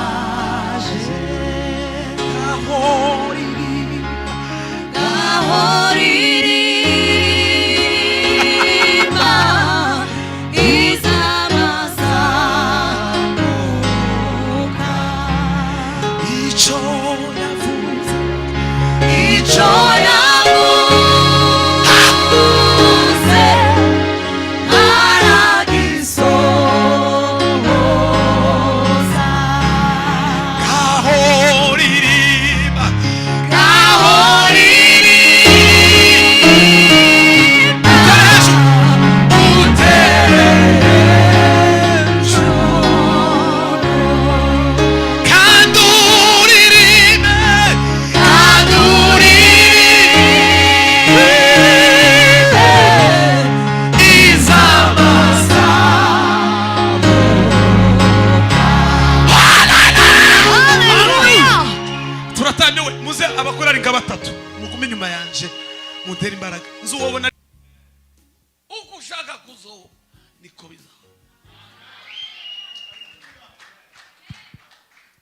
Zitangaje. Aho ririmba, Aho ririmba izamazamuka. Icyo yavuze, Icyo yavuze aragisohoza. Aho ririmba, Aho ririmba, utere hejuru, kandi uririmbe, kandi uririmbe izamazamuka. Hallelujah! Turatangiwe. Muze abakorari nka batatu, mugume inyuma yanje, mutere imbaraga. Nzuwobona Uko ushaka kuzoba niko bizaba.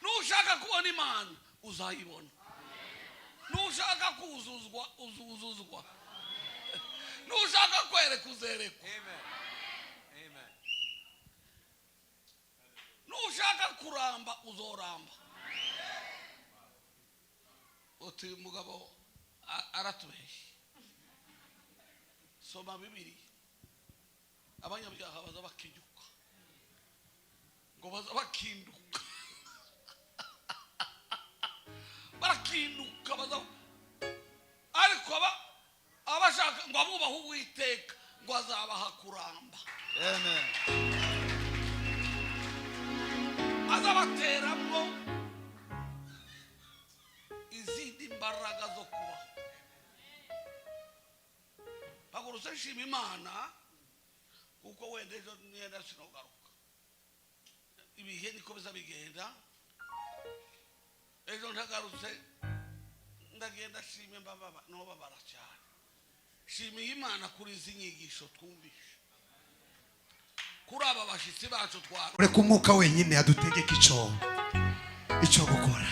Nushaka kubona Imana uzayibona, nushaka kuzuzwa uzuzuzwa, nushaka kwereka uzerekwa, nushaka kuramba uzoramba. Uti uyu mugabo aratubeshye. Soma Bibiri. Abanyabyaha baza bakinyuka, ngo baza bakinduka, barakinduka baza, ariko abashaka ngo abubahe Uwiteka ngo azabaha kuramba, azabateramo izindi mbaraga zo kubaho. Bagurutse. Nshima Imana kuko wenda ejo niyenda sinogaruka. Ibihe niko biza bigenda. Ejo ntagarutse, ndagenda. Shime mbababa nobabara cyane. Shimiye Imana kuri izi nyigisho twumvishe, kuri aba bashyitsi bacu twara. Ureka Umwuka wenyine adutegeka icyo gukora.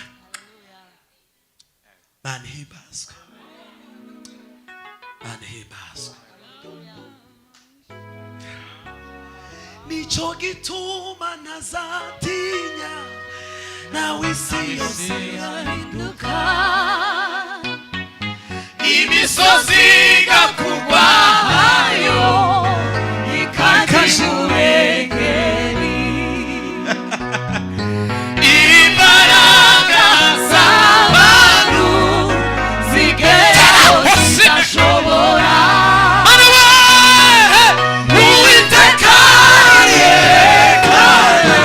Mana ihimbazwe, Mana ihimbazwe. Nicyo gituma ntazatinya nawe isi yose Yahinduka, imisozi igakugwayo, ikaja iburengeri, imbaraga z'abantu zigeraho zidashobora. Mana we, Uwiteka yerekana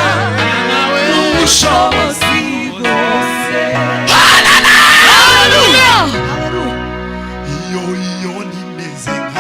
ubushobozi bwose. Hallelujah! Iyo nimeze nka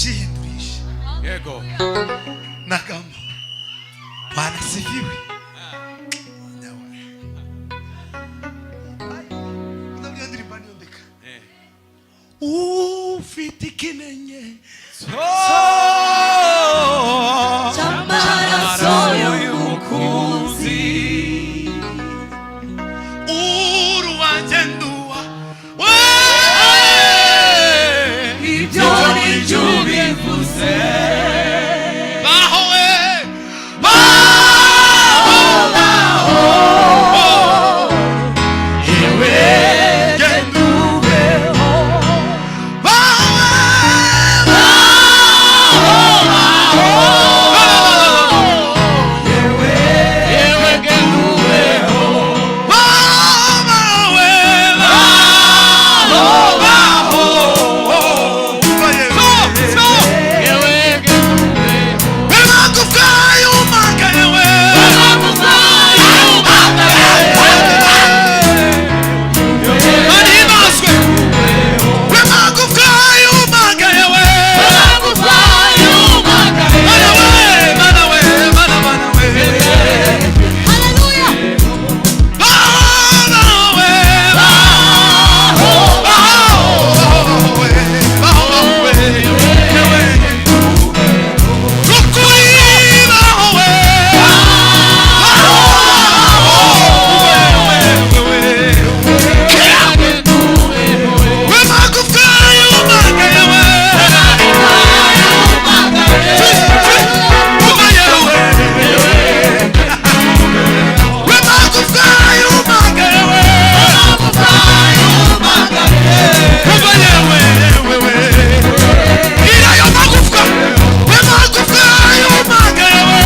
Ikihindurisha. Yego. Nagamo. Bwana sifiwe. Ndabyo ndirimba niyo ndeka. Ufite ikimenyetso cy'amaraso y'umukunzi. Uruwanjye nduwa we. Ibyo ni byo ubivuze. Baho we, baho, baho, yewe gendubeho, baho we, baho, baho, Yewe gendubeho. baho we, baho, baho, so Yewe gendubeho. Amagufwa yumagaye we. Manibaswe. Amagufwa yumagaye we. Mana we, mana we, mana, mana we. Baho we, baho, baho we, baho we, yewe. Rukuri baho we. Baho we, we, we. Amagufwa yumagaye we.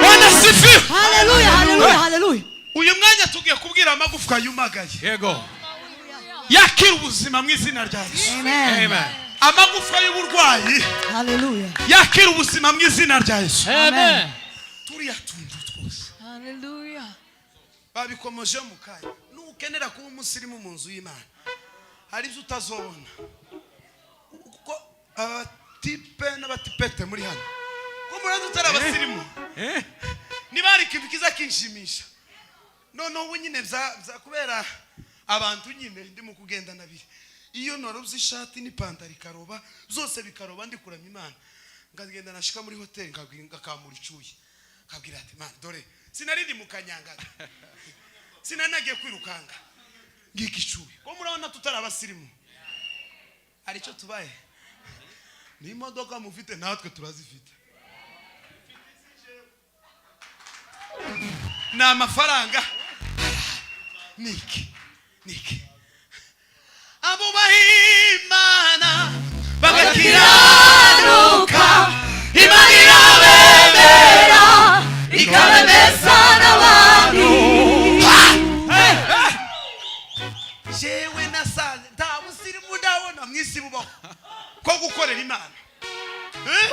Bwana sifiwe. Haleluya, haleluya, haleluya. Uyu mwanya tugiye kubwira amagufwa yumagaye Yego. yakira ubuzima mu izina rya Yesu. Amen. Amen. Amagufwa y'uburwayi Haleluya. yakira ubuzima mu izina rya Yesu. Amen. Turiya tuntu twose Haleluya. babikomoje mu kanya. Nukenera kuba umusirimu mu nzu y'Imana, hari ibyo utazobona, kuko abatipe n'abatipete muri hano ko murazi utari abasirimu. Niba hari ikintu kiza kinshimisha noneho ubu nyine bya kubera abantu nyine ndimo kugenda nabiri, iyo narobye ishati n'ipantaro ikaroba zose bikaroba, ndi kuramya Imana, nkagenda nashika muri hoteli ngakamura icuye, nkabwira ati: "Mana, dore sinari ndi mu kanyangaga, sinanagiye kwirukanga, ngika icuye." Ko murabona tutari abasirimu, hari icyo tubaye? Ni imodoka mufite, natwe turazifite. Ni amafaranga, niki niki. Abubaha Imana bagakiranuka, Imana irabemera, ikabemeza n'abantu. Jewe nasanze nta busirimu ndabona mu isi bubaho ko gukorera Imana. Eh?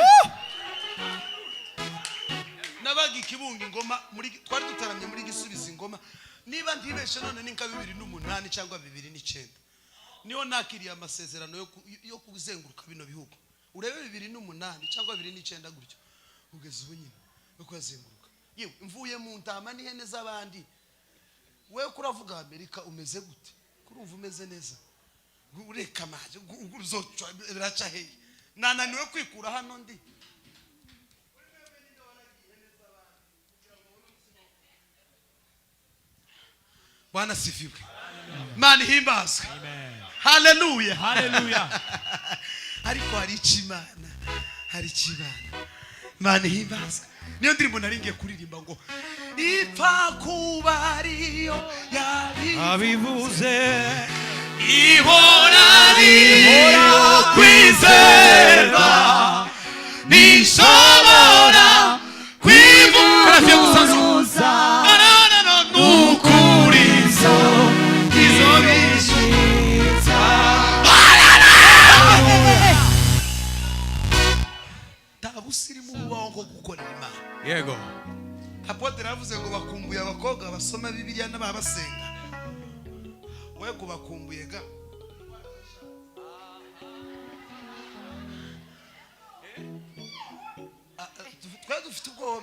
Nabaga ikibunga ingoma muri twari dutaramye muri Gisubizo ingoma, niba ntibeshe none ni nka 2008 cyangwa 2009, niho nakiriye amasezerano yo kuzenguruka bino bihugu. Urebe 2008 cyangwa 2009 gutyo, kugeza ubu nyine yo kuyazenguruka. Yewe, mvuye mu ntama n'ihene z'abandi. Wewe kuravuga Amerika, umeze gute? Kurumva umeze neza? Ureka amazi uzoca biraca hehe? Nananiwe kwikura hano ndi. Bwana sifiwe, Mana ihimbazwe, haleluya. Haleluya. Ariko hari icyo Imana Hari ikibana. Imana ihimbazwe. Niyo ndirimbo nari ngiye kuririmba ngo ipfa kuba ariyo yabi Abivuze. Ihora ariyo kwizerwa, ntishobora kwivuguruza. Nukuri izo izo bishitsa. Nta busirimu bubaho nko gukorera Imana. Yego. Apotre yavuze ngo bakumbuye abakobwa basoma Bibiliya n'ababasenga. Wego, bakumbuye ga. Ah, ah, twe dufite ubwoba.